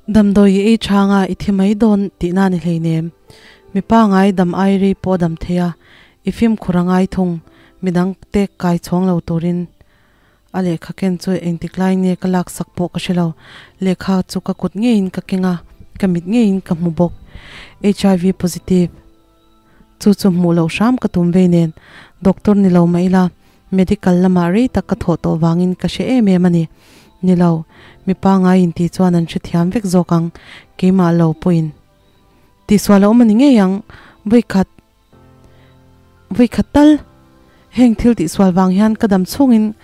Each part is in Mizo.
Damdawi i ei changa i thi mai dawn tihna ni hleinem. Mipa ngai dam ai rei pawh dam thei a, i fimkhur a ngai thung, midang te kai chhawng lo turin. A lehkha ken chu engtik lai nge ka laksak pawh ka hre lo. Lehkha chu ka kut ngeiin ka keng a, ka mit ngeiin ka hmu bawk. Hiv positive chu chu hmuh loh hram ka tum vei nen doctor ni lo mah ila medical lamah rei tak ka thawh tawh vangin ka hre em em a ni. Ni lo, mipa ngai inti chuan an hrethiam vek zawk ang, keimah lo pawhin tihsual a awm a ni ngei ang. Vawikhat. Vawikhat tal heng thil tihsual vang hian ka dam chhungin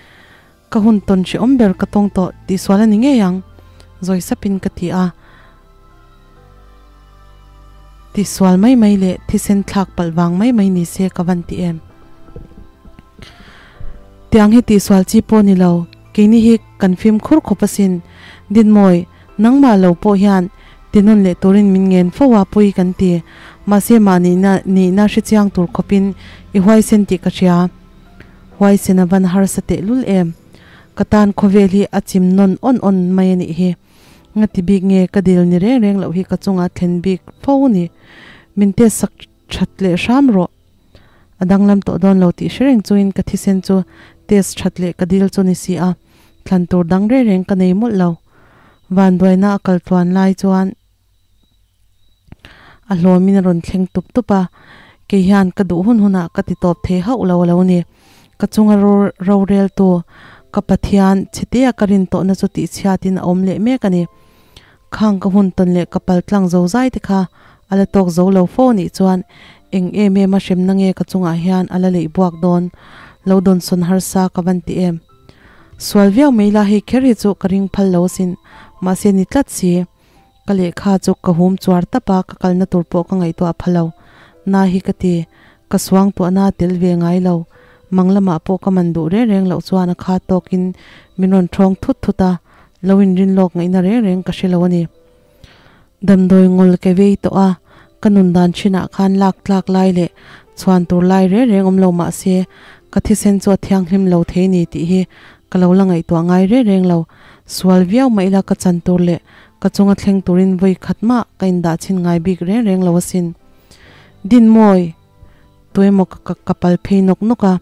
ka hun tawn hrehawm ber ka tawng tawh tihsual a ni ngei ang, zawi sapin ka ti a. Tihsual mai mai leh thisen thlak palh vang mai mai ni se ka van ti em. Tiang hi tihsual chi pawh ni lo, keini hi kan fimkhur khawp asin. Dinmawi, Nangmah lo pawh hian tinawn leh turin min ngen fo a pawi kan ti. Mahse mahni nihna hrechiang tur khawpin i huaisen tih ka hria. Huaisen a van harsa tehlul em. Ka tan khawvel hi a chim nawn awn awn mai a nih hi. Ngati bik nge ka dil ni reng reng loh hi ka chungah thlen bik fo ni. Min test sak that leh hram rawh. A danglam tawh dawn lo tih hre reng chungin ka thisen chu test that leh ka dil chu ni si a, thlan tur dang reng reng ka nei mawlh lo. Vanduaina a kal tluan lai chuan a hlawmin a rawn thleng tup tup a, kei hian ka duh hun hunah ka ti tawp thei hauh lo a lo ni. Ka chunga roreltu ka Pathian chhetea ka rin tawhna chu tihchhiatin a awm leh mek a ni. Khang ka hun tawn leh ka pal tlang zo zai te kha a la tawk zo lo fo anih chuan eng em em a hremna nge ka chungah hian a la leih buak dawn lo dawnsawn harsa ka van ti em. Sual viau mai la hei kher hi chu ka ring phal lo asin mahse ni tlat si. Ka lehkha chu ka hum chuar tap a ka kalna tur pawh ka ngaihtuah pha lo. Na hi ka ti ka suang tuahna tel ve ngai lo. Mang lamah pawh ka man duh reng reng loh chuan a kha tawkin min rawn thawng thut thut a. Lo inrin lawk ngaihna reng reng ka hre lo a ni. Damdawi ngawl ke vei tawh a, ka nun dan thinah khan lak tlak lai leh chhuan tur lai reng reng awm lo mah se, ka thisen chu a thianghlim lo thei ni tih hi ka lo la ngaihtuah ngai reng reng lo. Sual viau mah ila ka chan tur leh ka chunga thleng turin vawi khat mah ka indah chhin ngai bik reng reng lo asin. Dinmawi! Tuemaw ka ka pal phei nawk nawk a,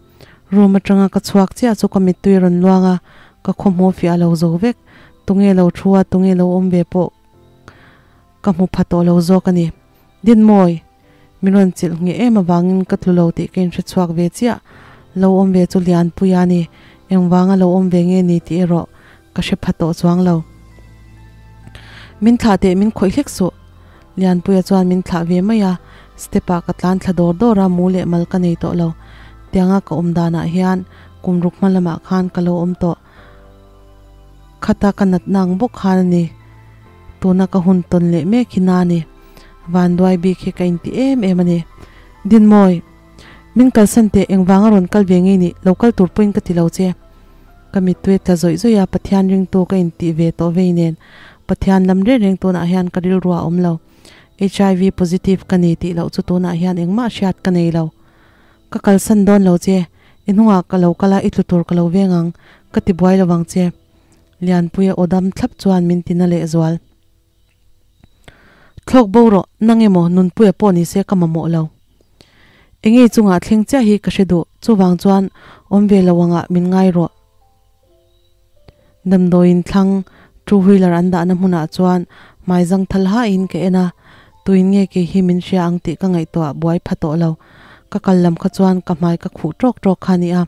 room atanga ka chhuak chiah chu ka mittui a rawn luang a, ka khawhmuh fiah lo zo vek. Tunge lo thu a, tunge lo awm ve pawh ka hmu pha tawh lo zawk a ni. Dinmawi! Min rawn chilh ngheh em avangin ka tlu lo tih ka inhre chhuak ve chiah. Lo awm ve chu Lianpuia a ni, engvanga lo awm ve nge ni tih erawh ka hre pha tawh chuang lo. Min thlah teh min khawih hlek suh. Lianpuia chuan min thlah ve mai a, step ah ka tlan thla dawr dawr a, mu leh mal ka nei tawh lo. Tianga ka awm danah hian kum ruk hma lamah khan ka lo awm tawh. Khata ka natna ang bawk khan a ni. Tuna ka hun tawn leh mek hi na a ni. Vanduai bik hi ka inti em em a ni. Dinmawi! Min kalsan teh engvanga rawn kal ve ngei nih, lo kal tur pawhin ka ti lo che. Ka mittui tla zawih zawih a, Pathian ringtu ka intih ve tawh vei nen Pathian lam reng reng tunah hian ka rilru a awm lo. Hiv positive ka ni tih loh chu tunah hian engmah hriat ka nei lo. Ka kalsan dawn lo che, i hnungah ka lo kal a, i tlu tur ka lo veng ang, ka ti buai lo vang che. Lianpuia aw dam thlap chuan min ti na lehzual. Thlawk bo rawh, nang emaw Nunpuia pawh ni se ka mamawh lo. Engei chungah thleng chiah hi ka hre duh, chuvang chuan awm ve lo angah min ngai rawh. Damdawiin thlang two wheeler an dahna hmunah chuan hmai zang thal hain ka en a, tuin nge kei hi min hria ang tih ka ngaihtuah buai pha tawh lo. Ka kal lam kha chuan ka hmai ka khuh tawk tawk kha a ni a.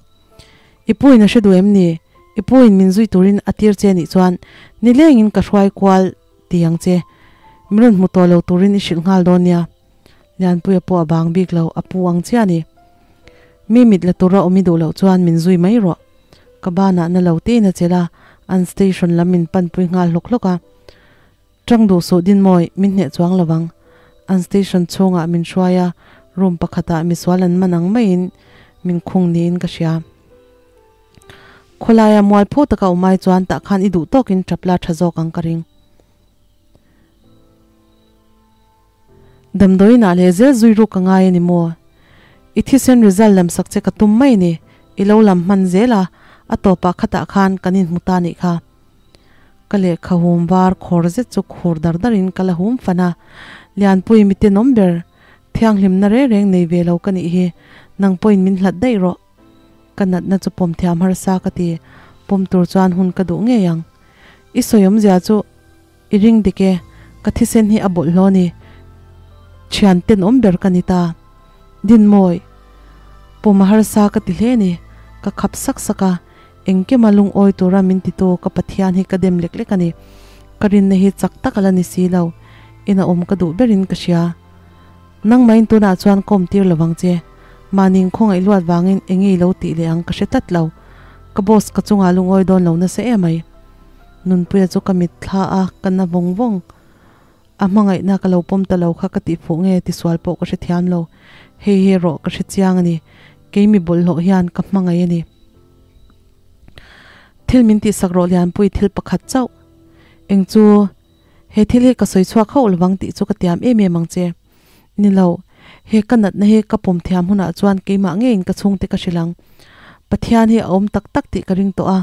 I puin a hre duh em ni? I puin min zui turin a tir che nih chuan nilengin ka hruai kual ti ang che. Min rawn hmu tawh lo turin i hrilh nghal dawn nia. Lianpuia pawh a bang bik lo, a pu ang chiah a ni. Mi mit la tura awm i duh loh chuan min zui mai rawh. Ka banah na lo tein a chelh a, an station lam min panpui nghal hlawk hlawk a. Tang duh suh Dinmawi, min hneh chuang lo vang. An station chhungah min hruai a, room pakhatah misual an man ang maiin min khung niin ka hria. Khawlaia mualpho taka awm ai chuan tah khan i duh tawkin ṭapla ṭha zawk ang ka ring. Damdawiinah leh zel zui ruk ka ngai a ni maw? I thisen result lam sak che ka tum mai ni, i lo lam hman zel a, a tawpah khatah khan kan inhmu ta nih kha. Ka lehkha hum var khawr zet chu khur dar dar in ka la hum fan a, Lianpui mi tenawm ber, thianghlimna reng reng nei ve lo ka nih hi, nang pawhin min hlat daih rawh. Ka natna chu pawm thiam harsa ka ti, pawm tur chuan hun ka duh ngei ang. I sawi awmzia chu i ring dik e, ka thisen hi a bawlhhlawh a ni, thian tenawm ber ka ni ta. Dinmawi, pawm a harsa ka ti hle a ni, ka khap sak sak a, Engkima lungawi tura min titu ka Pathian hi ka dem lek lek a ni. Ka rinna hi chak tak a la ni si lo. Ina awm ka duh berin ka hria. Nangmahin tunah chuan ka awmtir lo vang che. Mahni khawngaih luat vangin enge i lo tih leh ang ka hre tlat lo. Ka boss ka chungah lungawi dawn lo nasa emai. Nunpuia chu ka mitthla a, ka na vawng vawng. A hmangaihna ka lo pawm ta lo kha ka tih fuh nge tisual pawh ka hrethiam lo. Hei hi erawh ka hre chiang a ni. Kei mi bawlhhlawh hian ka hmangaih a ni. Thil min tihsak rawh Lianpui thil pakhat chauh. Eng chu he thil hi ka sawi chhuak hauh lovang tih chu ka tiam em em ang che. Ni lo, he ka natna hi ka pawm thiam hunah chuan keimah ngeiin ka chhungte ka hrilh ang. Pathian hi a awm tak tak tih ka ring tawh a,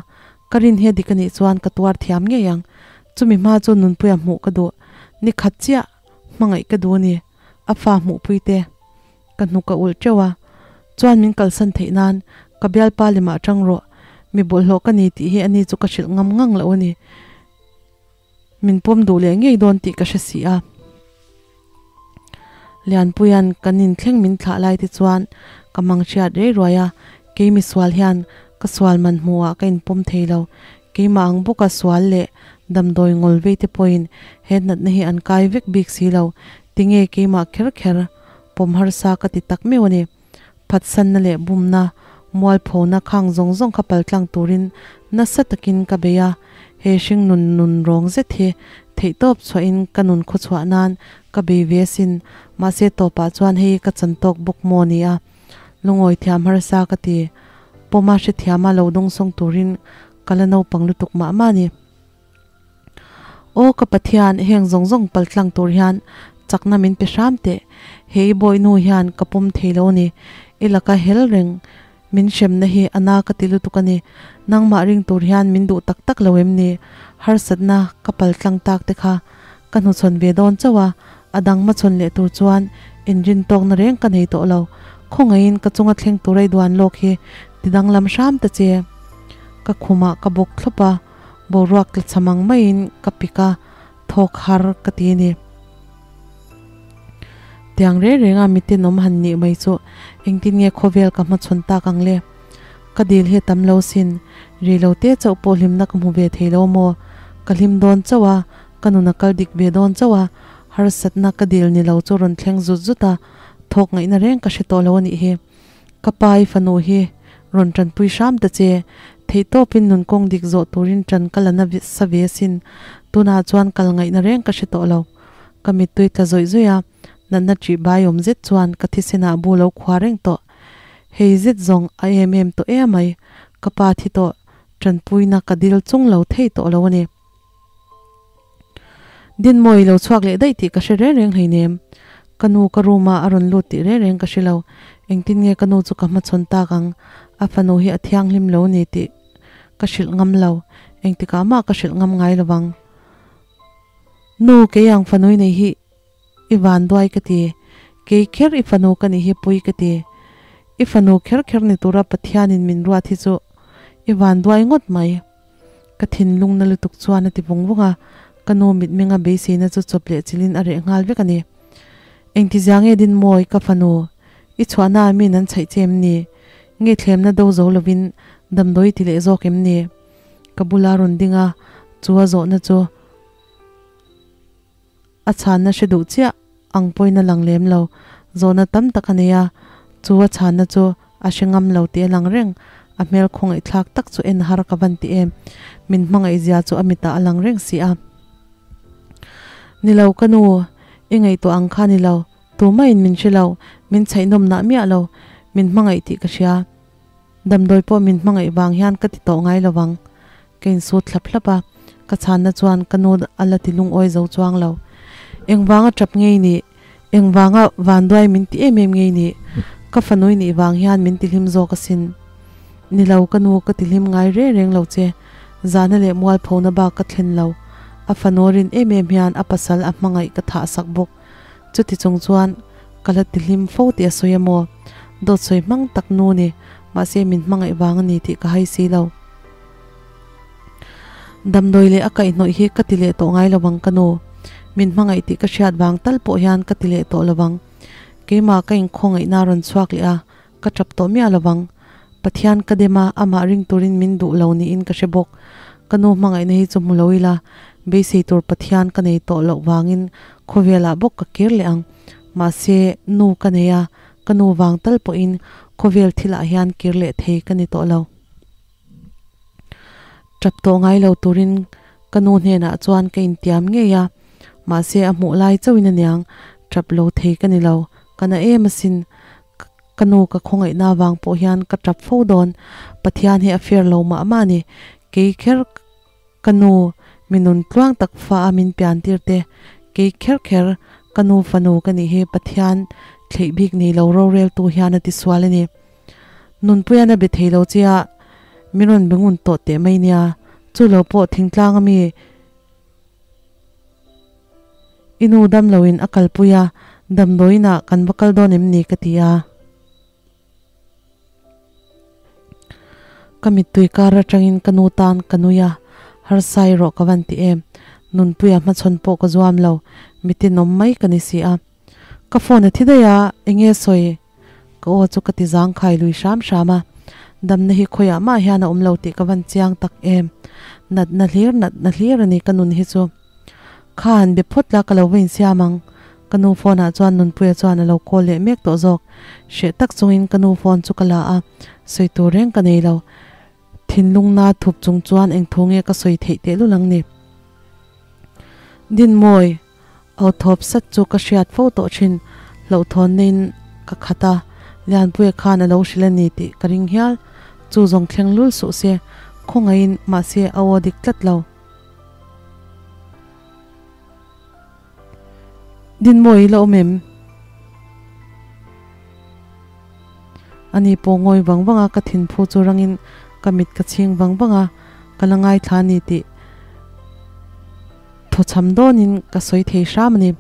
ka rin hi a dik a nih chuan ka tuar thiam ngei ang. Chumi hma chu Nunpuia hmuh ka duh. Ni khat chiah hmangaih ka duh a ni, a fa hmuhpui te. Ka hnuk a ulh teuh a, chuan min kalsan theih nan ka bialpa lemah tang rawh, mi bawlhhlawh ka ni tih hi ani chu ka hrilh ngam ngang loh a ni. Min pawm duh leh ngei dawn tih ka hre si a. Lianpuia'n kan inthleng min thlah lai te chuan ka mang hriat rei ruai a, kei misual hian ka sual man hmuhah ka inpawm thei lo. Keimah ang bawka sual leh damdawi ngawl vei te pawhin he natna hi an kai vek bik si lo, tinge keimah kher kher pawm harsa ka ti tak meuh a ni. Phatsanna leh bumna, mualphona khang zawng zawng kha paltlang turin nasa takin ka bei a, he hringnun nun rawng zet hi theihtawp chhuahin ka nun khawchhuah nan ka bei ve asin, mahse tawpah chuan hei ka chan tawk bawk maw ni a, lungawi thiam harsa ka ti, pawma hrethiama lo dawngsawng turin ka la naupang lutuk mah mah a ni. Aw ka Pathian, heng zawng zawng paltlang tur hian chakna min pe hram teh. He i bawihnu hian ka pawm thei lo a ni. I laka hel reng min hremna hi a na ka ti lutuk a ni. Nangmah ring tur hian min duh tak tak lo em ni? Harsatna ka paltlang tak te kha ka hnuchhawn ve dawn chauh a, a dang hmachhawn leh tur chuan inrintawkna reng ka nei tawh lo. Khawngaihin ka chunga thleng tura i duan lawk hi tidanglam hram ta che. Ka khumah ka bawk thlawp a. Boruak tla cham ang maiin ka pik a, thawk har ka ti a ni. Tiang reng reng a miten awm han nih mai chu engtin nge khawvel ka hmachhawn tak ang le? Ka dil hi a tam lo sin, ri lo te chauh pawh hlimna ka hmu ve thei lo maw? Ka hlim dawn chauh a, ka nun a kal dik ve dawn chauh a, harsatna ka dil ni lo chu rawn thleng zut zut a, thawk ngaihna reng ka hre tawh lo a nih hi. Ka pa i fanu hi rawn tanpui hram ta che, theihtawpin nun kawng dik zawh turin tan ka la na sa ve asin, tunah chuan kal ngaihna reng ka hre tawh lo. Ka mittui tla zawih zawih a, natna ṭih bai awm zet chuan ka thisenah bu lo khua reng tawh. Hei zet zawng a em em tawh emai, ka pa thi tawh, tanpuina ka dil chung lo thei tawh lo a ni. Dinmawi lo chhuak leh daih tih ka hre reng reng hleinem. Ka nu ka room ah a rawn lut tih reng reng ka hre lo. Engtin nge ka nu chu ka hmachhawn tak ang? A fanu hi a thianghlim lo ni tih ka hrilh ngam lo. Engtikah mah ka hrilh ngam ngai lovang. Nu, kei ang fanui nei hi i van duai ka ti. Kei kher i fanu ka nih hi pui ka ti. I fanu kher kher ni tura Pathianin min ruat hi chu i van duai ngawt mai. Ka thinlung na lutuk chuan a ti vung vung a, ka nu mitmenga beiseina chu chawp leh chilhin a reh nghal vek a ni. Engtizia nge Dinmawi, ka fanu, i chhuahna ah min an chhaih che em ni? Nge thlemna do zo lovin damdawi ti leh zawk em ni? Ka bula rawn ding a, chu a zawhna chu a chhanna hre duh chiah ang pawhin a lang lem lo. Zawhna tam tak a nei a, chu a chhanna chu a hre ngam lo tih a lang reng. A hmel khawngaihthlak tak chu en har ka van ti em. Min hmangaih zia chu a mitah a lang reng si a. Ni lo ka nu, i ngaihtuah ang kha ni lo. Tumahin min hre lo, min chhaihnawm nah miah lo. Min hmangaih tih ka hria. Damdawi pawh min hmangaih vang hian ka ti tawh ngai lovang. Ka insut thlap thlap a, ka chhanna chuan ka nu a la ti lungawi zo chuang lo. Engvanga tap ngei nih? Engvanga vanduai min ti em em ngei nih? Ka fanui nih vang hian min ti hlim zawk asin. Ni lo ka nu ka ti hlim ngai reng reng lo che. Zahna leh mualphona bak ka thlen lo. A fanu rin em em hian a pasal a hmangaih ka thah sak bawk. Chuti chung chuan ka la ti hlim fo tih a sawi a maw? Dawt sawi hmang tak nu ni, mahse min hmangaih vang a ni tih ka hai si lo. Damdawi leh a kaihhnawih hi ka ti leh tawh ngai lo ang ka nu. Min hmangaih tih ka hriat vang tal pawh hian ka ti leh tawh lo ang. Keimah ka inkhawngaihna a rawn chhuak leh a, ka tap tawh miah lo ang. Pathian ka dem a, amah ring turin min duh lo niin ka hre bawk. Ka nu hmangaihna hi chu hmu lo ila, beisei tur Pathian ka nei tawh loh vangin khawvelah bawk ka kir leh ang. Mahse, nu ka nei a, ka nu vang tal pawhin khawvel thilah hian kir leh thei ka ni tawh lo. Tap tawh ngai lo turin ka nu hnenah chuan ka intiam ngei a, mahse a hmuh lai chauhin aniang tap lo thei ka ni lo, ka na em asin. Ka nu ka khawngaihna avang pawh hian ka tap fo dawn, Pathian hi a fair lo mah mah a ni, kei kher ka nu mi nun tluang tak fa a min pian tir te, kei kher kher ka nu fanu ka nih hi Pathian thleih bik nei lo roreltu hian a ti sual a ni. Nunpuian a be thei lo che a, min rawn be ngun tawh teh mai nia, chu lo pawh thingtlang ami i nu dam loin a kalpui a, damdawiin ah kan va kal dawn em ni ka ti a. Ka mittui kar atangin ka nu tan ka nui a, harsa erawh ka van ti em, Nunpuia hmachhawn pawh ka zuam lo, mitin awm mai ka ni si a. Ka phone a thi daih a, enge sawi? Ka aw chu ka ti zangkhai lui hram hram a, damna hi khawiah mah hian a awm lo tih ka van chiang tak em. Natna hlir natna hlir a ni ka nun hi chu. Kha han be phawt la ka lo va insiam ang. Ka nu phone ah chuan Nunpuia chuan a lo call leh mek tawh zawk. Hreh tak chungin ka nu phone chu ka la a, sawi tur reng ka nei lo. Thinlung na thup chung chuan engthu nge ka sawi theih tehlul ang ni. Dinmawi. Aw thawp sat chu ka hriat fo tawh thin, hlauhthawn neiin ka khat a, Lianpuia khan a lo hrilh a ni tih ka ring hial. Chu zawng thleng lul suh se, khawngaihin mahse a aw dik tlat lo. Dinmawi i la awm em? Ani pawh ngawi vang vang a, ka thinphu chu rangin ka mit ka chhing vang vang a, ka la ngaithla a ni tih Thawchham dawnin ka sawi thei hram a ni.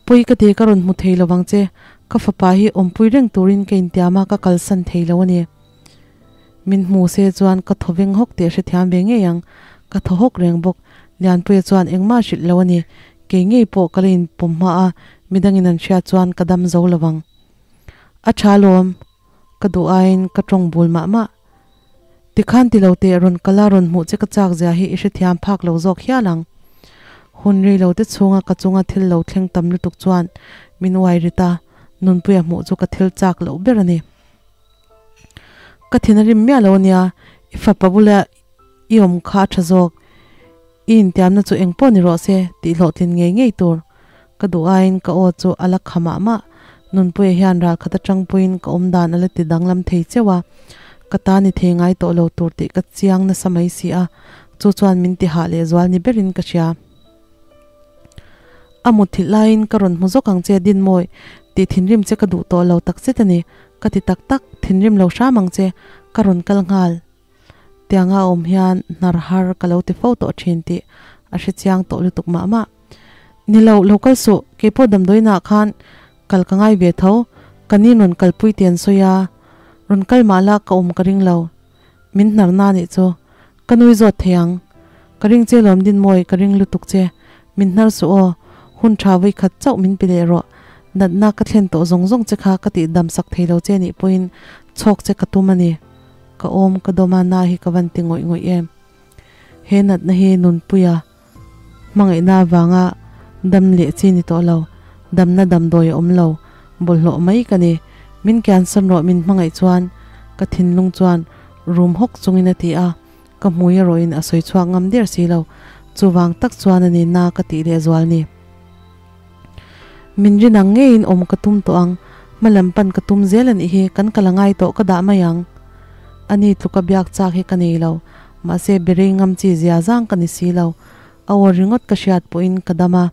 Pawi ka ti ka rawn hmu thei lovang che, ka fapa hi awmpui reng turin ka intiam a, ka kalsan thei lo a ni. Min hmu se chuan ka thaw veng hawk tih a hrethiam ve ngei ang, ka thaw hawk reng bawk. Lianpuia chuan engmah hrilh lo a ni, kei ngei pawh ka la inpawm hma a, midangin an hriat chuan ka dam zo lovang. A tha alawm, ka duh aiin ka tawng bul mah mah. Tikhan ti lo teh rawn kal a rawn hmuh che ka chak zia hi i hrethiam phak lo zawk hial ang. Hun rei lo te chhunga ka chunga thil lo thleng tam lutuk chuan min uai rit a, Nunpuia hmuh chu ka thil chak loh ber a ni. Ka thin a rim miah lo ania, i fapa bula i awm kha a tha zawk. I intiamna chu eng pawh ni rawh se tih hlawhtlin ngei ngei tur. Ka duh aiin ka aw chu a la kha mah mah. Nunpuia hian ral khat atang puiin ka awm dan a la ti danglam thei cheuh a, ka ta ni thei ngai tawh lo tur tih ka chiang nasa mai si a, chu chuan min ti hah leh zual ni berin ka hria. A mutthilh laiin ka rawn hmu zawk ang che Dinmawi, tih thinrim che ka duh tawh lo takzet a ni, ka ti tak tak, thinrim lo hram ang che, ka rawn kal nghal. Tianga a awm hian hnar har ka lo ti fo tawh thin tih a hre chiang tawh lutuk mah mah. Ni lo, lo kal suh, keipawh damdawiinah khan kal ka ngai ve tho, ka ni rawn kalpui tih an sawi a, rawn kal mah la ka awm ka ring lo. Min hnar na nih chu ka nui zawt thei ang. Ka ring che lawm Dinmawi, ka ring lutuk che, min hnar suh aw, hun tha vawikhat chauh min pe leh rawh, natna ka thlen tawh zawng zawng che kha ka tih dam sak thei lo che nih pawhin chhawk che ka tum a ni. Ka awm ka dawm a na hi ka van ti ngawih ngawih em. He natna hi nunpuia hmangaihna avanga dam leh chi ni tawh lo, damna damdawi a awm lo, bawlhhlawh mai ka ni. Min kiansan rawh min hmangaih chuan ka thinlung chuan rum hawk chungin a ti a, ka hmui erawhin a sawi chhuak ngam der si lo. Chuvang tak chuan a ni na ka tih leh zual ni. Min rin ang ngeiin awm ka tum tawh ang, hmalam pan ka tum zel a nih hi, kan kal a ngai tawh ka dah mai ang. Ani tluka biak chak hi ka nei lo, mahse berei ngam chi zia zang ka ni si lo. A aw ringawt ka hriat pawhin ka dam a,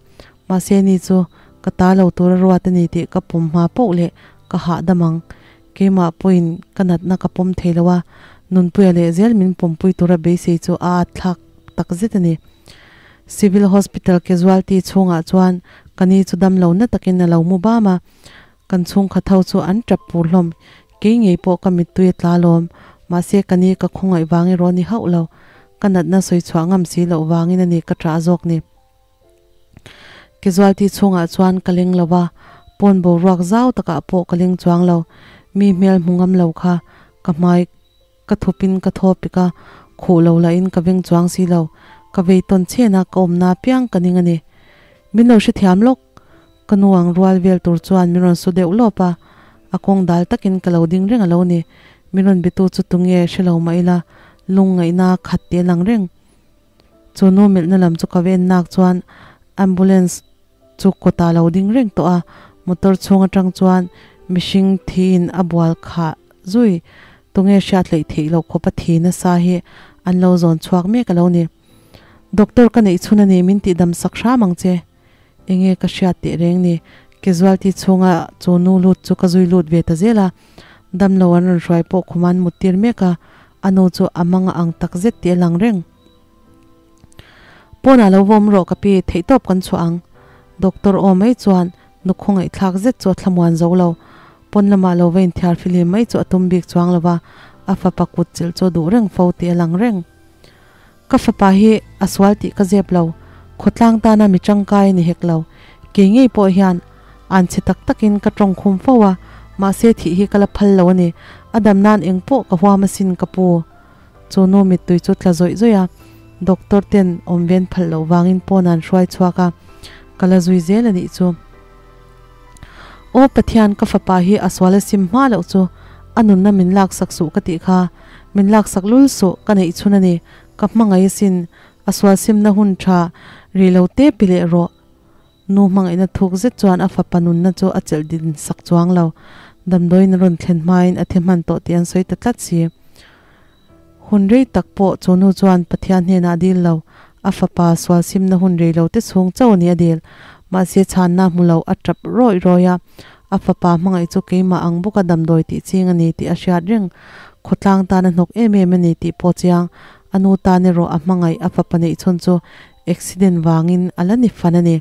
mahse ni chu ka ta lo tura ruat a ni tih ka pawm hma poh leh ka hahdam ang. Keimah pawhin ka natna ka pawm thei lo a, Nunpuia leh zel min pawmpui tura beisei chu a at thlak tak zet a ni. Civil Hospital casualty chhungah chuan ka ni chu damlo na takin a lo mu bam a, kan chhungkhat ho chu an tap pur hlawm. Kei ngei pawh ka mittui a tla lawm, mahse ka ni ka khawngaih vang erawh ni hauh lo. Ka natna sawi chhuah ngam si loh vangin a ni ka tah zawk ni. Casualty chhungah chuan ka leng lo va, pawn boruak zau takah pawh ka leng chuang lo. Mi hmel hmu ngam lo kha ka hmai ka thupin ka thaw pik a, khuh lo lahin ka veng chuang si lo. Ka vei tawn chhen a, ka awmna apiang ka ning a ni. Min lo hrethiam lawk, ka nu ang rual vel tur chuan min rawn su deuh lawp a, a kawng dal takin ka lo ding reng a lo ni. Min rawn bitu chu tunge hre lo mah ila, lungngaihna khat tih a lang reng. Chu nu melhna lam chu ka ven nak chuan ambulance chu kawtah lo ding reng tawh a, motor chhung atang chuan mihring thiin a bual khah zui. Tunge hriat hleih theih loh khawpa thi nasa hi an lo zawn chhuak mek a lo ni. Doctor ka neih chhun a ni min tih dam sak hram ang che. Enge ka hriat teh reng ni. Casualty chhunga chu nu lut chu ka zui lut ve ta zel a, damlo an rawn hruai pawh khum an mut tir mek a, a nu chu a mang a ang tak zet tih a lang reng. Pawnah lo vawm rawh ka pi, theihtawp kan chhuah ang. Doctor aw mai chuan nu khawngaihthlak zet chu a thlamuan zo lo. Pawn lamah lo va inthiar fihlim mai chu a tum bik chuang lo va, a fapa kut chilh chu a duh reng fo tih a lang reng. Ka fapa hi a sual tih ka zep lo, khawtlang tana mi tangkai a ni hek lo. Kei ngei pawh hian an chhe tak takin ka tawng khum fo a, mahse thih hi ka la phal lo a ni. A dam nan eng pawh ka huam asin ka pu. Chu nu mittui chu tla zawih zawih a, doctor ten awm ven phalh loh vangin pawn an hruai chhuak a, ka la zui zel a nih chu. Aw Pathian ka fapa hi a sual a sim hma loh chu a nunna min laksak suh ka tih kha, min laksak lul suh ka neih chhun a ni, ka hmangaih asin, a sual simna hun tha ri lo te pi leh rawh. Nu hmangaihna thuk zet chuan a fapa nunna chu a chelh din sak chuang lo. Damdawiin a rawn thlen hmain a thi hman tawh tih an sawi ta tlat si. Hun rei tak pawh chu nu chuan Pathian hnenah a dil lo. A fapa sual simna hun rei lo te chhung chauh a ni a dil. Mahse chhanna hmu lo a tap rawih rawih a. A fapa hmangaih chu keimah ang bawka damdawi tih ching a ni tih a hriat reng. Khawtlang tan a hnawk em em a ni tih pawh chiang. A nu tan erawh a hmangaih a fapa neih chhun chu Accident vangin a la ni fan a ni.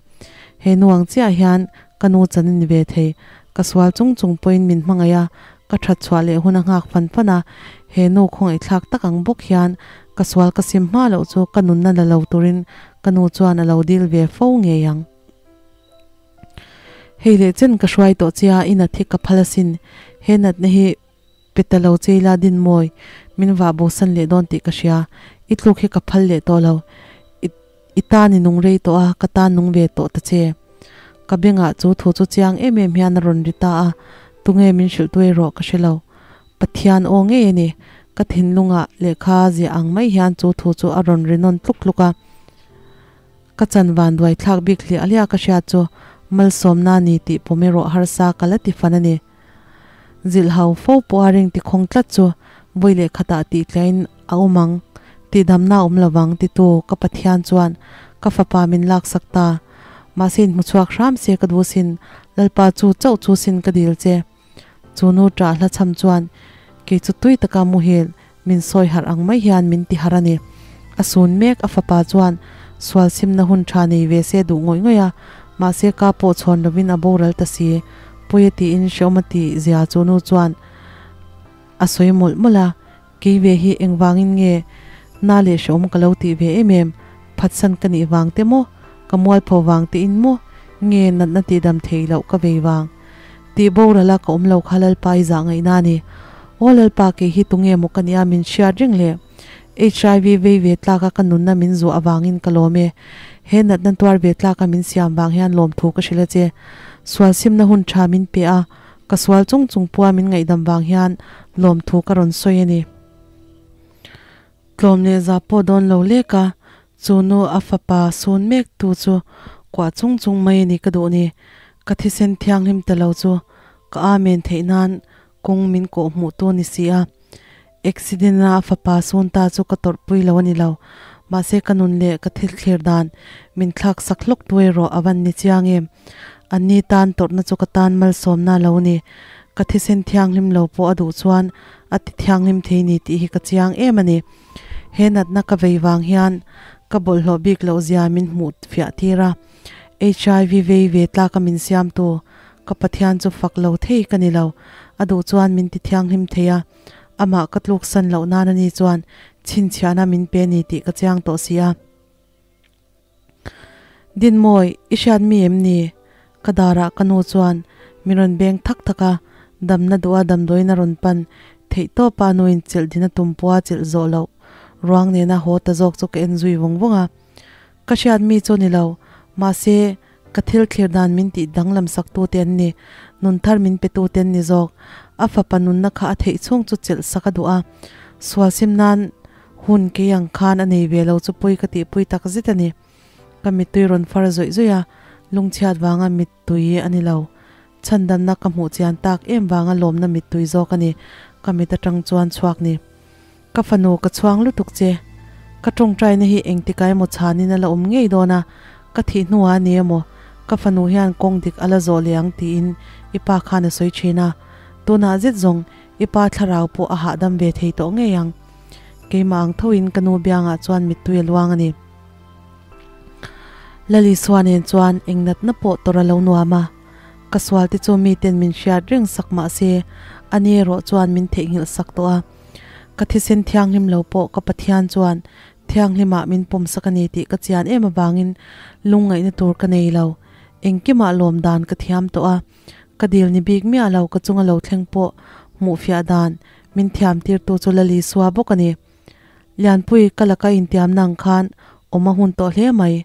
He nu ang chiah hian ka nu chan a ni ve thei. Ka sual chung chung pawhin min hmangaih a, ka that chhuah leh hun a nghak fan fan a. He nu khawngaihthlak tak ang bawk hian ka sual ka sim hma loh chu ka nunna la lo turin ka nu chuan a lo dil ve fo ngei ang. Hei leh chen ka hruai tawh che a, i nat hi ka phal asin. He natna hi Pe ta lo che ila din mawi, min vah bosan leh dawn tih ka hria. I tluk hi ka phal leh tawh lo. I, i tan i nung rei tawh a, ka tan nung ve tawh ta che. Ka bengah chu thu chu chiang em em hian a rawn ri ta a, tunge min hrilh tu erawh ka hre lo. Pathian aw ngei a ni. Ka thinlungah lehkha ziah ang mai hian chu thu chu a rawn ri nawn tluk tluk a. Ka chan van duai thlak bik hliah hliah ka hriat chu malsawmna ni tih pawm erawh harsa ka la ti fan a ni. Zilh hau fo pawh a ring ti khawng tlat chu vawi leh khatah tih tlain a awm ang, tihdamna a awm lovang titu ka Pathian chuan ka fapa min laksak ta. Mahse inhmuchhuak hram se ka duh sin, Lalpa chu chauh chu sin ka dil che. Chu nu ṭah hla chham chuan kei chu tui taka muhil min sawi harh ang mai hian min ti harh a ni. A sun mek a fapa chuan sual simna hun ṭha nei ve se duh ngawih ngawih a, mahse ka pawh chhawn lovin a boral ta si. Pawi a tiin hreawm a tih zia chu nu chuan a sawi mawlh mawlh a, kei ve hi engvangin nge na leh hreawm ka lo tih ve em em, phatsan ka nih vang te maw, ka mualpho vang te in maw, nge natna tihdam theih loh ka vei vang. Tih boral a ka awm lo kha Lalpa i zah ngaihna a ni. Aw Lalpa kei hi tunge maw ka nia min hriat reng le? HIV vei ve tlak a ka nunna min zuah avangin ka lawm e. He natna tuar ve tlak a min siam vang hian lawmthu ka hrilh a che. Sual simna hun tha min pe a, ka sual chung chung pua min ngaihdam vang hian lawmthu ka rawn sawi a ni. Tlawm leh za pawh dawn lo lek a, chu nu a fapa sun mek tu chu kuah chung chung mai a ni ka duh ni. Ka thisen thianghlim ta lo chu ka amen theih nan kawng min kawh hmuh tu ni si a. Accident a a fapa sun ta chu ka tawrhpui lo a ni lo. Mahse ka nun leh ka thil thlir dan min thlak sak hlawk tu erawh a van ni chiang em. Anni tan tawrhna chu ka tan malsawmna lo ni. Ka thisen thianghlim lo pawh a duh chuan a ti thianghlim thei ni tih hi ka chiang em a ni. He natna ka vei vang hian ka bawlhhlawh bik loh zia min hmuh fiah tir a, HIV vei ve tlaka min siamtu ka Pathian chu fak lo thei ka ni lo. A duh chuan min ti thianghlim thei a, amah ka tluksan loh nan a ni chuan chhinchhiahna min pe ni tih ka chiang tawh si a. Dinmawi, i hriat mi em ni? Ka darah ka nu chuan min rawn beng thak thak a, damna duha damdawiin a rawn pan theih tawp a, nuin chelh din a tum pawha chelh zawh loh ruang nena haw ta zawk chu ka en zui vawng vawng a. Ka hriat mi chu ni lo, mahse ka thil thlir dan min tih danglam sak tu te an ni, nun thar min pe tu te an ni zawk. A fapa nunna kha a theih chhung chu chelh sak a duh a, sual sim nan Hun kei ang khan a nei ve lo chu pawi ka tihpui tak zet a ni. Ka mittui rawn far zawih zawih a, lungchhiat vanga mittui a ni lo. Chhandamna ka hmuh chian tak em vanga lawmna mittui zawk a ni, ka mit atang chuan chhuak ni. Ka fanu ka chhuang lutuk che. Ka tawngtaina hi engtika emaw chhanin a la awm ngei dawn a, ka thih hnuah a ni emaw, ka fanu hian kawng dik a la zawh leh ang tiin i pa khan a sawi thin a. Tunah zet zawng i pa thlarau pawh a hahdam ve thei tawh ngei ang. Keimah ang thoin ka nu biangah chuan mittui a luang a ni. Lalisua nen chuan eng natna pawh tawrh a lo nuam a, ka sual te chu miten min hriat reng sak mah se a ni erawh chuan min theihnghilh sak tawh a. Ka thisen thianghlim lo pawh ka Pathian chuan thianghlimah min pawm sak a ni tih ka chian em avangin lungngaihna tur ka nei lo. Engkimah lawm dan ka thiam tawh a, ka dil ni bik miah lo ka chunga lo thleng pawh hmuhfiah dan Min thiam tirtu chu Lali Sua bawk a ni. Lianpui, ka laka intiamna ang khan awm a hun tawh hle mai.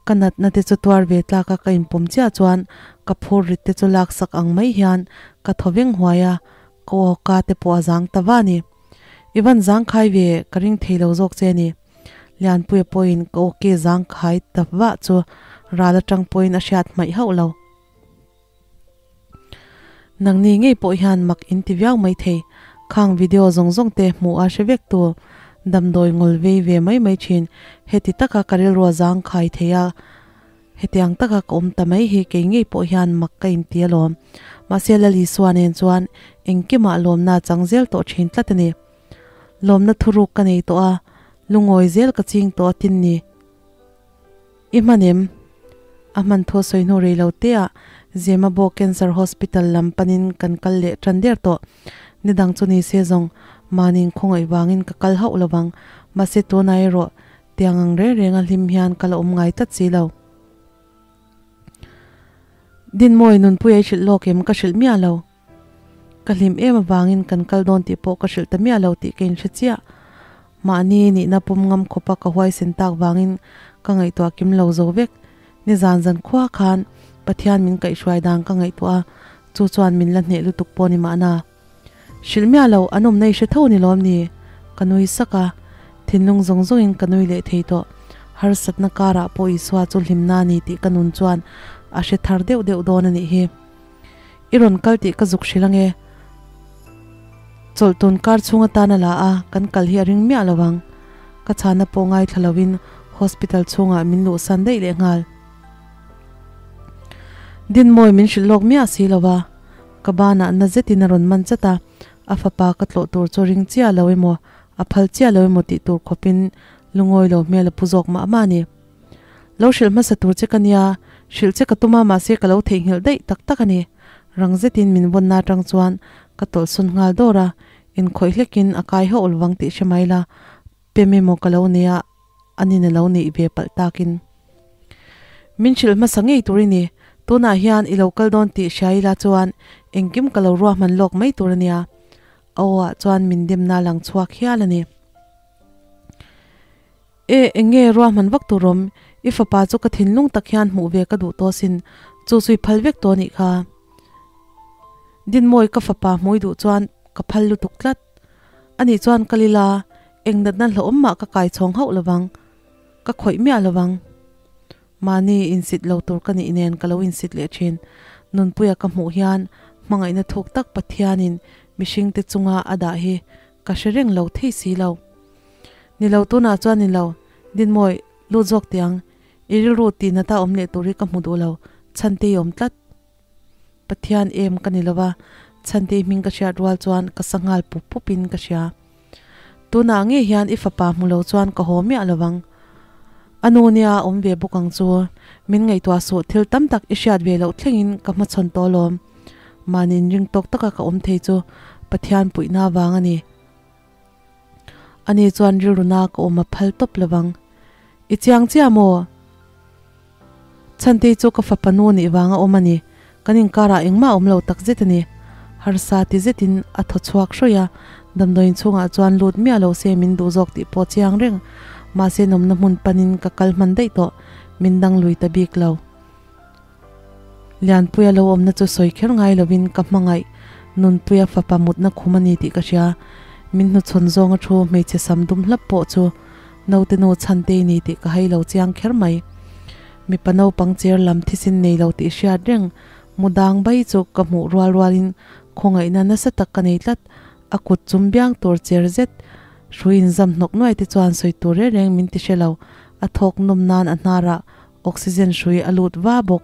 Ka natna te chu tuar ve tlaka ka inpawm chiah chuan ka phur rit te chu laksak ang mai hian ka thaw veng huai a, ka aw ka te pawh a zang ta va a ni. I van zang khai ve ka ring thei lo zawk che a ni. Lianpuia pawhin ka aw ke zang khai ta vah chu ral atang pawhin a hriat hmaih hauh lo. Nangni ngei pawh hian mak in ti viau mai thei. Khang video zawng zawng te hmuh a hre vek tu damdawi ngawl vei ve mai mai thin. Heti taka ka rilrua zang khai thei a, hetiang taka ka awm ta mai hi kei ngei pawh hian mak ka inti alawm. Mahse Lal Isua nen chuan engkimah lawmna chang zel tawh thin tlat a ni. Lawmna thuruk ka nei tawh a, lungawi zel ka ching tawh a tin ni. I hman em? A hman thu sawi hnu rei lo te ah Zemabawk Cancer Hospital lam panin kan kal leh tan der tawh. Ni dang chu ni se zawng mahni khawngaih vangin ka kal hauh lo vang. Mahse tunah erawh tiang ang reng reng a hlim hian ka la awm ngai tlat si lo. Dinmawi nunpui a i hrilh lawk em ka hrilh miah lo. Ka hlim em avangin kan kal dawn tih pawh ka hrilh ta miah lo tih ka inhre chiah. Mahni nihna pawm ngam khawpa ka huaisen tak vangin ka ngaihtuah kim lo zo vek. Nizan zan khua khan Pathian min kaihhruai dan ka ngaihtuah a, chu chuan min la hneh lutuk pawh ni mahna. Hrilh miah lo an awmna i hre tho ni lawm ni? Ka nui sak a, thinlung zawng zawngin ka nui leh thei tawh. Harsatna karah pawh Isua chu hlimna a ni tih ka nun chuan a hre thar deuh deuh dawn a nih hi. I rawn kal tih ka zuk hrilh ange. Chawlh tun kar chhung atan a la a, kan kal hi a ring miah lo ang. Ka chhana pawh ngaithla lovin hospital chhungah min luhsan daih leh nghal. Dinmawi min hrilh lawk miah si lo a, ka banah na zetin a rawn man chat a, a fapa ka tlawh tur chu ring chiah lo emaw, a phal chiah lo emaw tih tur khawpin lungawi lo hmel a pu zawk mah mah a ni. Lo hrilh hmasa tur che ka nia, hrilh che ka tum a mahse ka lo theihnghilh daih tak tak a ni. Rang zetin min vawnna atang chuan ka tawlhsawn nghal dawr a, inkhawih hlekin a kai hauh lovang tih hre mai la, pem emaw ka lo nei a, a nin a lo neih ve palh takin. Min hrilh hmasa ngei tur i ni, tunah hian i lo kal dawn tih hria ila chuan engkim ka lo ruahman lawk mai tur a nia. A aw ah chuan min demna lang chhuak hial a ni. E, eng nge ruahman vak tur awm? I fapa chu ka thinlung tak hian hmuh ve ka duh tawh asin, chu chu i phal vek tawh anih kha. Dinmawi ka fapa hmui duh chuan ka phal lutuk tlat. Anih chuan ka lila, eng natna hlauhawm mah ka kai chhawng hauh lovang, ka khawih miah lovang. Mahni insit lo tur ka nih nen ka lo insit leh thin. Nunpuia ka hmuh hian hmangaihna thuk tak Pathianin mihringte chunga a dah hi ka hre reng lo thei si lo. Ni lo tunah chuan ni lo, Dinmawi, lut zawk teh ang. I rilru tih nata awm leh tur hi ka hmu duh lo, chhan te i awm tlat. Pathian em ka ni lova, Chhantei hming ka hriat rual chuan ka sa nghal pup pup in ka hria. Tunah ngei hian i fapa hmu lo chuan ka haw miah lovang. A nu nia a awm ve bawk ang chu. Min ngaihtuah suh thil tam tak i hriat ve loh thlengin ka hmachhawn tawh alawm. Mahni inring tawk taka ka awm thei chu Pathian puihna vang a ni. Ani chuan rilru na ka awm a phal tawp lovang. I chiang chiah maw? Chhantei chu ka fapa nu nih vanga awm a ni. Kan inkarah engmah a awm lo tak zet a ni. Harsa ti zetin a thaw chhuak hrawih a, damdawiin chhungah chuan lut miah lo se min duh zawk tih pawh chiang reng. Mahse nawmna hmun panin ka kal hman daih tawh, min dang lui ta bik lo. Lianpuia lo awmna chu sawi kher ngai lovin ka hmangaih Nunpuia fapa mutna khum a ni tih ka hria. Min hnuchhawn zawnga thu hmeichhe sam dum hlap pawh chu naute nu Chhantei ni tih ka hai lo chiang kher mai. Mipa naupang cher lam thisin nei lo tih hriat reng mu dang bai chu ka hmuh rual rualin khawngaihna nasa tak ka nei tlat. A kut chum biang tur cher zet hrui inzam hnawk nuai te chuan sawi tur reng reng min ti hre lo. A thawk nawm nan a hnarah Oxygen hrui a lut va bawk.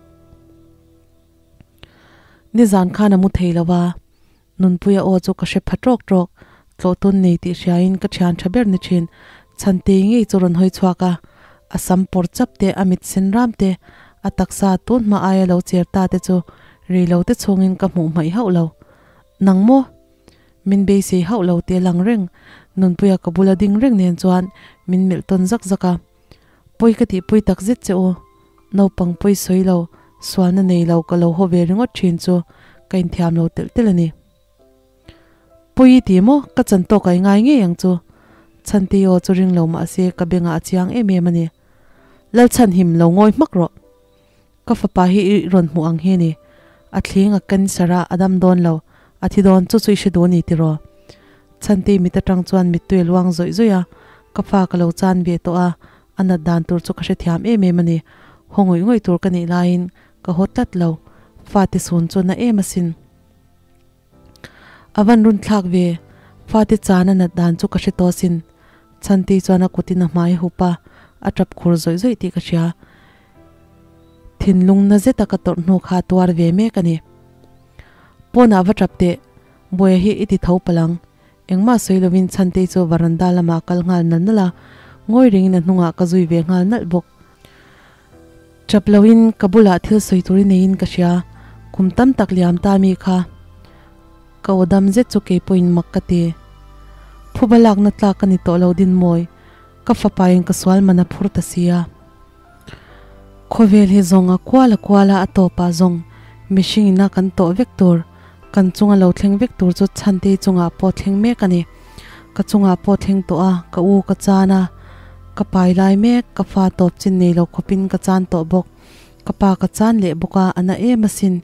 Nizan khan a mu thei lo a, Nunpuia aw chu ka hre pha tawk tawk. Tlawhtun nei tih hriain ka thian tha ber ni thin. Chhantei ngei chu rawn hawi chhuak a, a sam pawr chap te, a mit sen ram te, a taksa tun hma aia lo cher ta te chu rei lo te chhungin ka hmuh hmaih hauh lo. Nang maw? Min beisei hauh lo te lang reng. Nunpuia ka bula ding reng nen chuan min melh tawn zak zak a. Pawi ka tihpui tak zet che u. Naupang pawi sawi lo, sualna nei lo ka lo haw ve ringawt thin chu ka inthiam lo telh telh a ni. Pawi i ti maw? Ka chan tawk a i ngai ngei ang chu. Chhantei aw chu ring lo mahse ka bengah a chiang em em a ni. Lalchhanhim lo ngawi hmak rawh. Ka fapa hi i rawn hmuh ang hi a ni. A thling a cancer a, a dam dawn lo. A thi dawn, chu chu i hre duh a ni tiraw? Chhantei mit atang chuan mittui a luang zawih zawih a, ka fa ka lo chan ve tawh a, a nat dan tur chu ka hrethiam em em a ni. Haw ngawih ngawih tur ka nih laiin ka haw tlat lo. Fate sun chu na em asin. A van run thlak ve, fate chan a nat dan chu ka hre tawh asin. Chhantei chuan a kutin a hmai a hup a, a tap khur zawih zawih tih ka hria. Thinlung na zeta ka tawrh hnu kha tuar ve mek a ni. Pawnah va tap teh, Buaia hi i ti tho palh ang. Engmah sawi lovin Chhantei chu varanda lamah kal nghal nalh nalh a, ngawi rengin a hnungah ka zui ve nghal nalh bawk. Tap loin ka bulah thil sawi tur i neiin ka hria, kum tam tak liam ta mi kha. Ka aw dam zet chu kei pawhin mak ka ti. Phuba lakna tlak ka ni tawh lo din mawi, ka fapain ka sual man a phur ta sia. Khawvel hi zawng a kual a kual a, a tawpah zawng mihring ina kan tawh vek tur, kan chunga lo thleng vek tur chu Chhantei chungah pawh thleng mek a ni. Ka chungah pawh thleng tawh a, ka u ka chan a, ka pai lai mek, ka fa tawp chin nei lo khawpin ka chan tawh bawk. Ka pa ka chan leh bawk a, a na em asin.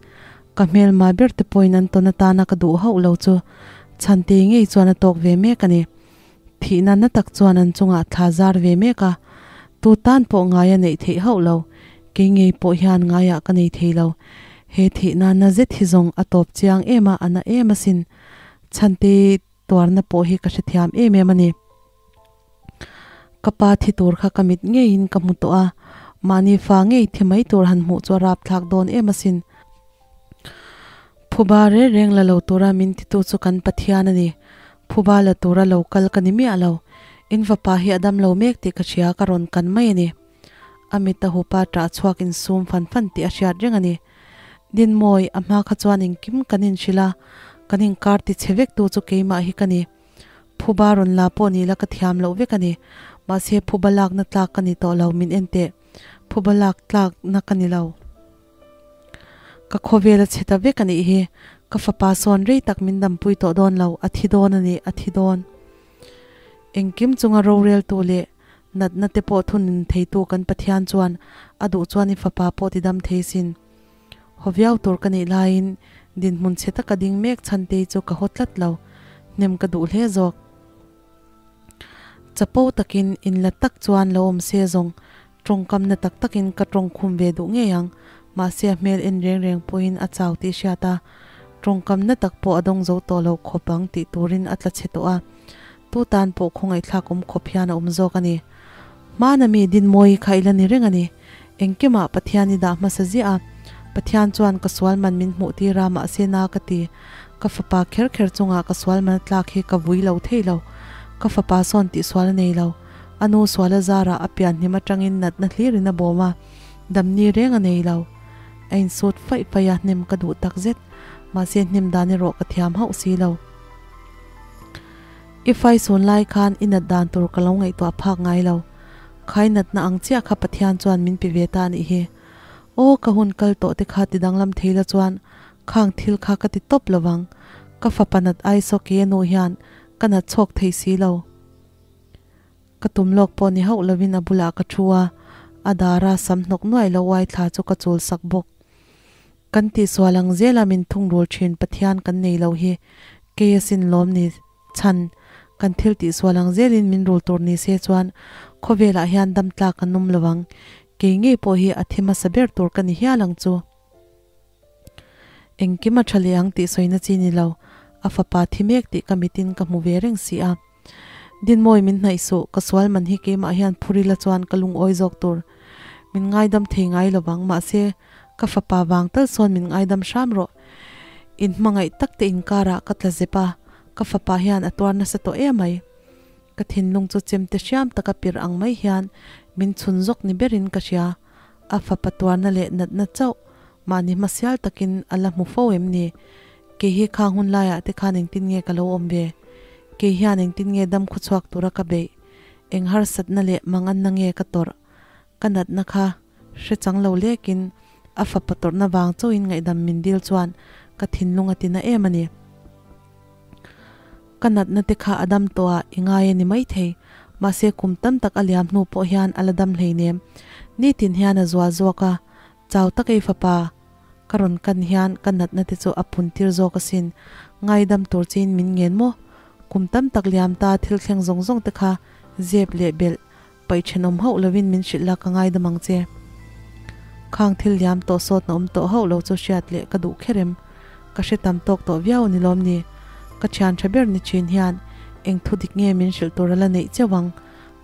Ka hmelma ber te pawhin an tawn atana ka duh hauh lo chu Chhantei ngei chuan a tawk ve mek a ni. Thihna na tak chuan an chungah thla zar ve mek a, tu tan pawh ngai a neih theih hauh lo, kei ngei pawh hian ngaiah ka nei thei lo. He thihna na zet hi zawng a tawp chiang em a, a na em asin. Chhante tuarna pawh hi ka hrethiam em em a ni. Ka pa thi tur kha ka mit ngeiin ka hmu tawh a, mahni fa ngei thi mai tur han hmuh chu a rapthlak dawn em asin. Phuba reng reng la lo tura min titu chu kan Pathian a ni. Phuba la tura lo kal ka ni miah lo. In fapa hi a dam lo mek tih ka hria, ka rawn kan mai a ni. A mit a hupa ṭah chhuak insum fan fan tih a hriat reng a ni. Dinmawi, a hma kha chuan engkim kan inhrilh a, kan inkar ti chhe vek tu chu keimah hi ka ni. Phuba rawn la pawh ni la ka thiam loh vek a ni. Mahse phuba lakna tlak ka ni tawh lo, min en teh. Phuba lak tlakna ka ni lo. Ka khawvel a chhe ta vek a nih hi, ka fapa sawn rei tak min dampui tawh dawn lo, a thi dawn a ni, a thi dawn. Engkim chunga roreltu leh natna te pawh thunun theitu kan Pathian chuan a duh chuan i fapa pawh ti dam thei sin. Haw viau tur ka nih laiin dinhmun chhe taka ding mek chhantei chu ka haw tlat lo, hnem ka duh hle zawk. Chapo takin inla tak chuan lo awm se zawng Tawngkamna tak takin ka tawngkhum ve duh ngei ang, mahse a hmel en reng reng pawhin a chau tih hriat a, tawngkamna tak pawh a dawng zo tawh lo khawp ang tih turin a tla chhe tawh a, tu tan pawh khawngaihthlak awm khawp hian a awm zawk a ni. Hmana mi Dinmawi kha i la ni reng a ni. Engkimah Pathian i dah hmasa ziah a, Pathian chuan ka sual man min hmuh tir a mahse na ka ti. Ka fapa kher kher chunga ka sual man a tlak hi ka vui lo thei lo. Ka fapa sawn tihsual a nei lo. A nu sual a zarah a pian hnim atangin natna hlirin a bawm a, damni reng a nei lo. A insut faih faih a, hnem ka duh takzet. Mahse hnem dan erawh ka thiam hauh si lo. I fai sawn lai khan i nat dan tur ka lo ngaihtuah phak ngai lo. Khai natna ang chiah kha Pathian chuan min pe ve ta a nih hi. Aw ka hun kal tawh te kha ti danglam thei la chuan khang thil kha ka ti tawp lovang. Ka fapa nat ai saw ke nu hian ka nat chhawk thei si lo. Ka tum lawk pawh ni hauh lovin a bulah ka thu a, a dara sam hnawk nuai lo uai thla chu ka chul sak bawk. Kan tihsual ang zela min thungrul thin Pathian kan nei lo hi kei asin lawm ni chhan kan thil tihsual ang zelin min rul tur ni se chuan khawvelah hian dam tlak an awm lo ang, kei ngei pawh hi a thi hmasa ber tur ka ni hial ang chu. Engkim a tha leh ang tih sawina chi ni lo, a fapa thi mek tih ka mitin ka hmu ve reng si a. Dinmawi min hnaih suh, ka sual man hi keimah hian phur ila chuan ka lungawi zawk tur. Min ngaidam thei ngai lovang, mahse ka fapa vang tal sawn min ngaidam hram rawh. In hmangaih tak te inkarah ka tla zep a, ka fapa hian a tuar nasa tawh emai. Ka thinlung chu chemte hriam taka pir ang mai hian min chhun zawk ni berin ka hria. A fapa tuarna leh natna chauh mahni hmasial takin a la hmu fo em ni? Kei hi khang hun laiah te khan engtin nge ka lo awm ve? Kei hian engtin nge dam khuchhuak tura ka beih? Eng harsatna leh manganna nge ka tawrh? Ka natna kha hre chang lo lekin a fapa tawrhna vang chauhin ngaihdam min dil chuan ka thinlung a tina em a ni. Ka natna te kha a dam tawh a, i ngai a ni maithei. Mahse kum tam tak a liam hnu pawh hian a la dam hleinem. Nitin hian a zual zawk a, chau tak ei fapa ka rawn kan hian ka natna te chu a phun tir zawk asin. Ngaidam tur chiin min ngen maw? Kum tam tak liam ta thil thleng zawng zawng te kha zep leh belh paih thenawm hauh lovin min hrilh la ka ngaidam ang che. Khang thil liam tawh sawtna awm tawh hauh lo chu hriat leh ka duh kher em? Ka hre tam tawk tawh viau a ni lawm ni? Ka thian tha ber ni thin hian eng thu dik nge min hrilh tur a la neih cheuh ang?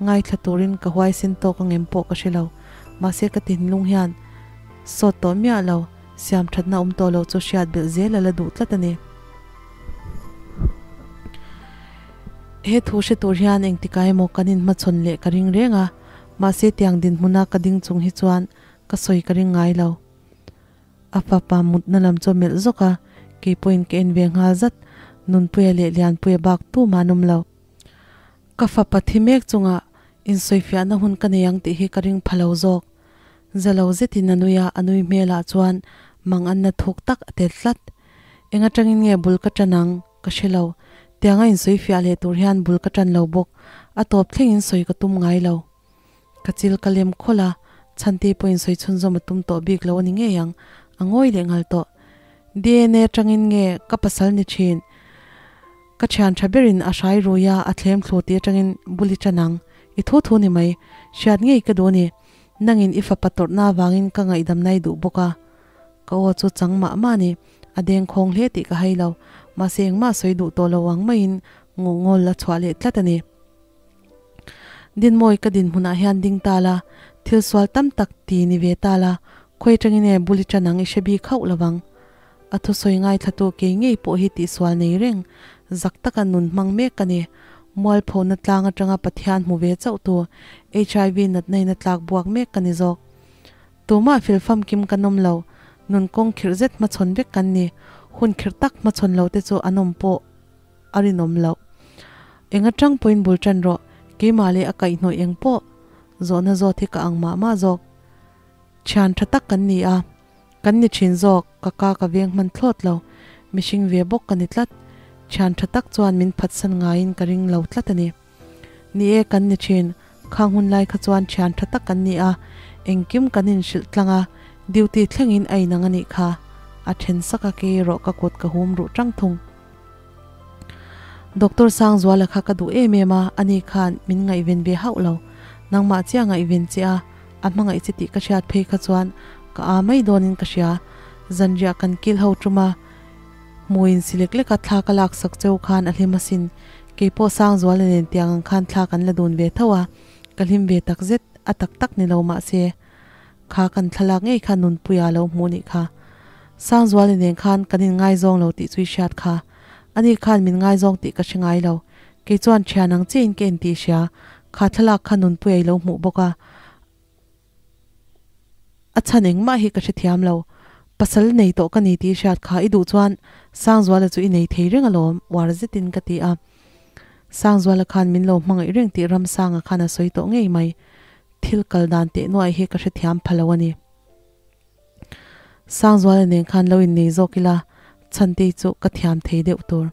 Ngaithla turin ka huaisen tawk angem pawh ka hre lo. Mahse ka thinlung hian sawt tawh miah lo, siam thatna awm tawh lo chu hriat belh zel a la duh tlat a ni. He thu hre tur hian engtikah emaw kan inhmachhawn leh ka ring reng a, mahse tiang dinhmuna ka ding chung hi chuan ka sawi ka ring ngai lo. A fapa mutna lam chu a melh zawk a, kei pawhin ka en ve nghal zat, Nunpuia leh Lianpuia bak tumah an awm lo. Ka fapa thi mek chungah insawifiahna hun ka nei ang tih hi ka ring pha lo zawk. Za lo zetin a nui a, a nui hmelah chuan mang anna thuk tak a tel tlat. Eng atangin nge bul ka tan ang ka hre lo. Tiang a insawifiah leh tur hian bul ka tan lo bawk. A tawp thlengin sawi ka tum ngai lo. Ka chil ka lem khawlh a, Chhante pawhin sawi chhunzawm a tum tawh bik lo a ni ngei ang, a ngawi leh nghal tawh. DNA atangin nge ka pasal ni thin? Ka thian tha berin a hrai rui a, a thlem thlu tih atangin bul i tan ang. I thu thu ni mai. Hriat ngei ka duh a ni. Nangin i fapa tawrhna avangin ka ngaihdamna i duh bawk a. Ka aw chu chang mah mah a ni. A deng khawng hle tih ka hai lo. Mahse engmah sawi duh tawh lo ang maiin ngawl a chhuah leh tlat a ni. Dinmawi ka dinhmunah hian ding ta la, thil sual tam tak ti ni ve ta la, khawi atangin nge bul i tan ang i hre bik hauh lovang. A thusawi ngaithlatu kei ngei pawh hi tihsual nei reng, zak taka nun hmang mek ka ni. Mualphona tlang atanga Pathian hmu ve chauh tu, HIV natna in a tlak buak mek ka ni zawk. Tumah fel famkim kan awm lo, nun kawng khirh zet hmachhawn vek kan ni. Hun khirh tak hmachhawn lo te chu an awm pawh a rinawm loh. Eng atang pawhin bul tan rawh, keimah leh a kaihhnawih eng pawh zawhna zawt hi ka ang mah mah zawk. Thian tha tak kan ni a. Kan ni thin zawk, ka ka ka veng hman thlawt lo, mihring ve bawk ka ni tlat. Thian tha tak chuan min phatsan ngaiin ka ring lo tlat a ni. Ni e, kan ni thin, khang hun lai kha chuan thian tha tak kan ni a, engkim kan inhrilh tlang a, duty thlengin a inang a nih kha. A then sak a, kei erawh ka kut ka hum ruh tang thung. Doctor Sangzuala kha ka duh em em a, ani khan min ngaihven ve hauh lo. Nangmah chiah ngaihven che a, a hmangaih che tih ka hriat phei kha chuan ka aa mai dawnin ka hria. Zanriah kan kil ho tum a, hmuiin si lek leka thla ka lak sak cheu khan a hlim asin. Kei pawh Sangzuala nen tiang ang khan thla kan la dun ve tho a, ka hlim ve takzet, a tak tak ni lo mahse kha kan thlalak ngei kha Nunpuia lo hmuh nih kha. Sangzuali nen khan kan inngaizawng lo tih chu i hriat kha. Ani khan min ngaizawng tih ka hre ngai lo. Kei chuan thian ang chiahin ka intih hria. Kha thlalak kha nunpui a i lo hmuh bawk a. A chhan engmah hi ka hrethiam lo. Pasal nei tawh ka ni tih i hriat kha i duh chuan Sangzuala chu i nei thei reng alawm, uar zetin ka ti a. Sangzuala khan min lo hmangaih reng tih Ramsanga khan a sawi tawh ngei mai. Thil kal dan teh nuai hi ka hrethiam pha lo a ni. Sangzuala nen khan lo innei zawk ila, Chhantei chu ka thiam thei deuh tur.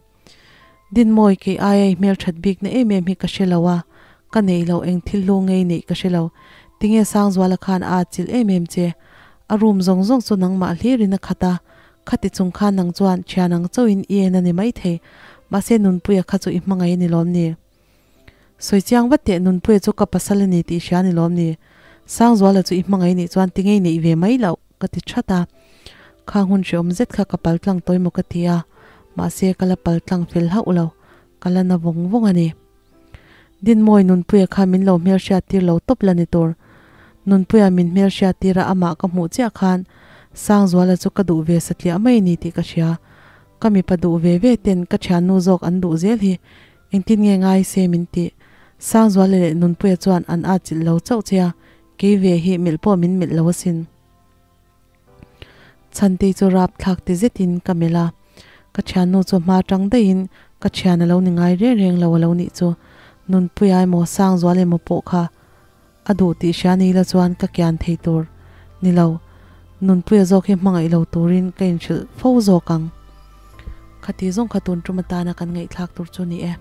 Dinmawi kei aia i hmelthat bikna em em hi ka hre lo a, ka neih loh eng thil hlu ngei neih ka hre lo. Tinge Sangzuala khan a atchilh em em che? A room zawng zawng chu nangmah hlirin a khat a, khati chung khan nang chuan thian ang chauhin i en a ni maithei, mahse Nunpuia kha chu i hmangaih a ni lawm ni? Sawi chiang vat teh Nunpuia chu ka pasal a ni tih hria a ni lawm ni? Sangzuala chu i hmangaih nih chuan ti ngei neih ve mai loh ka ti that a. Khang hun hreawm zet kha ka pal tlang tawi maw ka ti a, mahse ka la pal tlang fel hauh lo, ka la na vawng vawng a ni. Dinmawi Nunpuia kha min lo hmelhriat tir lo tawp la ni tur. Nunpuia min hmelhriat tir a amah ka hmuh chiah khan Sangzuala chu ka duh ve satliah mai a ni tih ka hria. Ka mipa duh ve ve ten ka thiannu zawk an duh zel hi Engtin nge ngai se min tih? Sangzuala leh Nunpuia chuan an atchilh lo chauh che a, kei ve hi melh pawh min melh lo asin. Chhantei chu rap thlak ti zetin ka melh a, ka thiannu chu hma tang daihin ka thian a lo ni ngai reng reng lo a lo nih chu. Nunpuia emaw Sangzuala emaw pawh kha a duh tih hria ni la chuan ka kian thei tur ni lo. Nunpuia zawk hi hmangaih lo turin ka inhrilh fo zawk ang. Khati zawng kha tun tum atana kan ngaihthlak tur chu ni e.